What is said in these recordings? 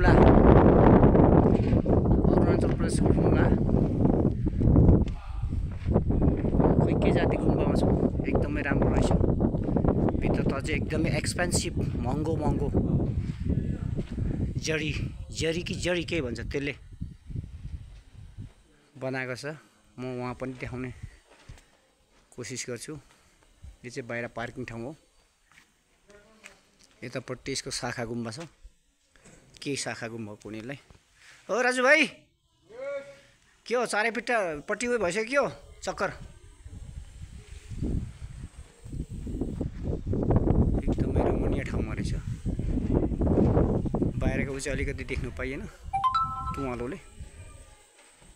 हुम्ला, अरुणाचल प्रदेशको हुम्ला। खोइ के जाति गुम्बामा छ, एकदमै राम्रो रहेछ। भित्र त अझै एकदमै एक्सपेन्सिभ, महँगो महँगो जरी कि जरी के भन्छ त्यसले बनाएको छ। म वहाँ पनि देखाउने कोसिस गर्छु। यो चाहिँ बाहिर पार्किङ ठाउँ हो। यतापट्टि यसको शाखा गुम्बा छ। के शाखा गुम्बा कुनैलाई। हो राजु भाइ, के हो चारैपट्टि उयो भइसक्यो के हो चक्कर? एकदमै रमणीय ठाउँमा रहेछ। बाहिरको चाहिँ अलिकति देख्नु पाइएन तुवालोले।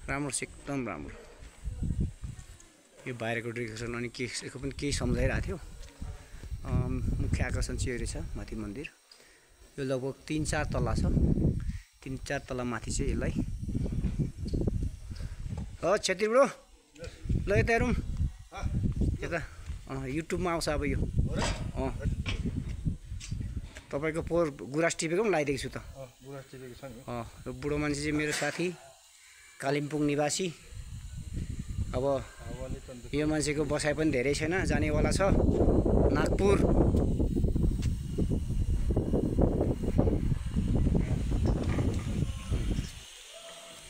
राम्रो छ, एकदम राम्रो। यो बाहिरको डेकोरेसन अनि के यसको पनि केही सम्झाइरहेको थियो। मुख्य आकर्षण चाहिँ यो रहेछ माथि मन्दिर। यो लगभग 3-4 तला छ। 3-4 तला माथि चाहिँ यसलाई। हो छेत्री ब्रो, ल यता हेरौँ। यता युट्युबमा आउँछ अब यो। तपाईँको पोहोर गुराँस टिपेको पनि लगाइदिएको छु त। यो बुढो मान्छे चाहिँ मेरो साथी, कालिम्पोङ निवासी। अब यो मान्छेको बसाइ पनि धेरै छैन, जानेवाला छ नागपुर।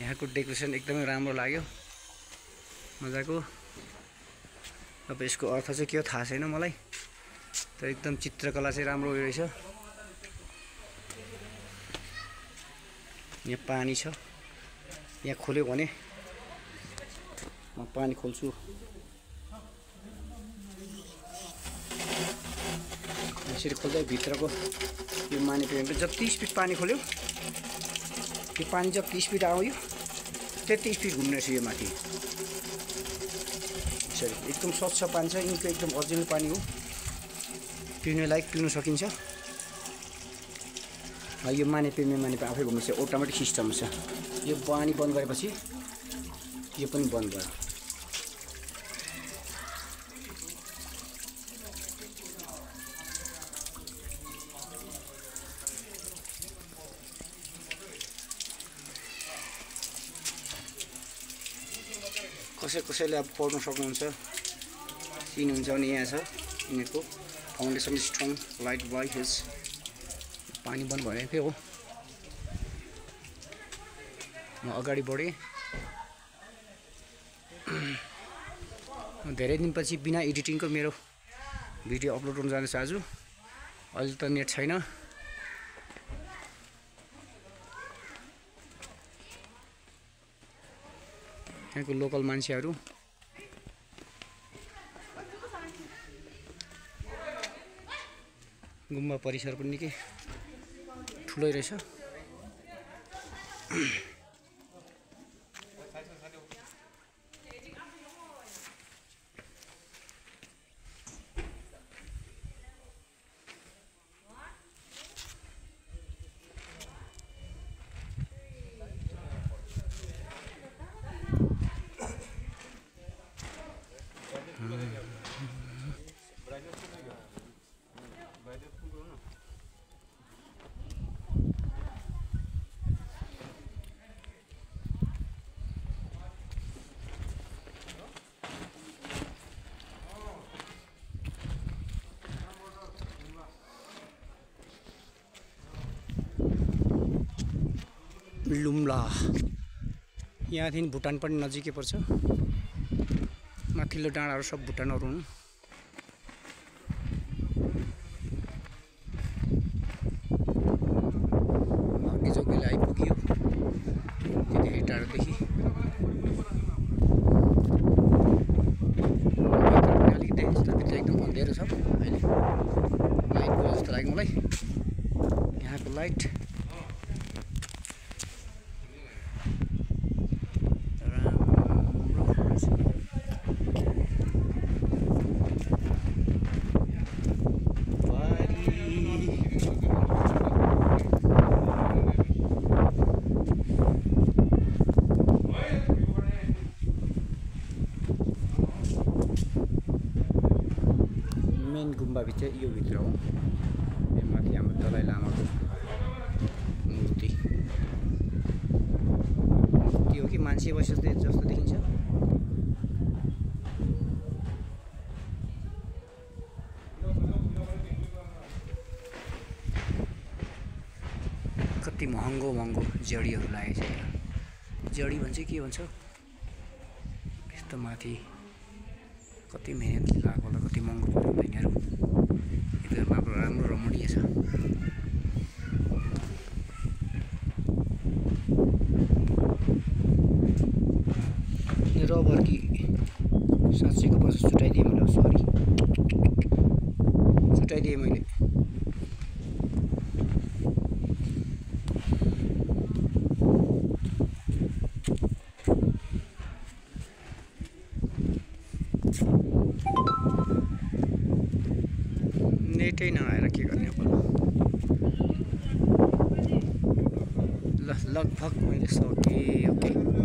यहाँको डेकोरेसन एकदमै राम्रो लाग्यो, मजाको। अब यसको अर्थ चाहिँ के हो थाहा छैन मलाई, तर एकदम चित्रकला चाहिँ राम्रो रहेछ। यहाँ पानी छ, यहाँ खोल्यो भने म पानी खोल्छु। यसरी खोल्दै भित्रको यो माने पेमेन्ट जति स्पिड पानी खोल्यो, यो पानी जति स्पिड आयो त्यति स्पिड घुम्ने रहेछ यो माथि। यसरी एकदम स्वच्छ पानी छ, यिनको एकदम ओरिजिनल पानी हो, पिउने लायक पिउन सकिन्छ। यो माने आफै घुम्नु चाहिँ अटोमेटिक सिस्टम छ। यो पानी बन्द गरेपछि यो पनि बन्द भयो। कसैले अब पढ्न सक्नुहुन्छ, चिन्नुहुन्छ भने यहाँ छ यिनीहरूको फाउन्डेसन स्ट्रङ लाइट बाई हिज। पानी बन्द भएकै हो। म अगाडि बढेँ। धेरै दिनपछि बिना एडिटिङको मेरो भिडियो अपलोड गर्न जाँदैछ आज। अहिले त नेट छैन। यहाँको लोकल मान्छेहरू गुम्बा परिसर पनि निकै ठुलै रहेछ। लुम्ला यहाँदेखि भुटान पनि नजिकै पर्छ। माथिल्लो डाँडाहरू सब भुटानहरू हुन्। अघि जोगीले आइपुग्यो त्यतिखेर टाढोदेखि। अलिकति भित्र एकदम अँध्यारो छ अहिले। लाइट गयो जस्तो लाग्यो मलाई, यहाँको लाइट। मेन गुम्बा भित्र यो भित्र हो। यहाँ माथि हाम्रो दलाई लामाको मूर्ति। जस्तो देखिन्छ। कति महँगो महँगो जडीहरू लागेको छ यहाँ। जडी भन्छ के भन्छ यस्तो माथि कति मेहनत लागेको होला, कति महँगो पर्यो होला यिनीहरू। एकदम राम्रो रमणीय छ। रबर कि 700 को 50 छुट्याइदिएँ मैले, सरी छुट्याइदिएँ मैले। नेटै नआएर के गर्ने अब। ल लगभग मैले सकेँ। ओके।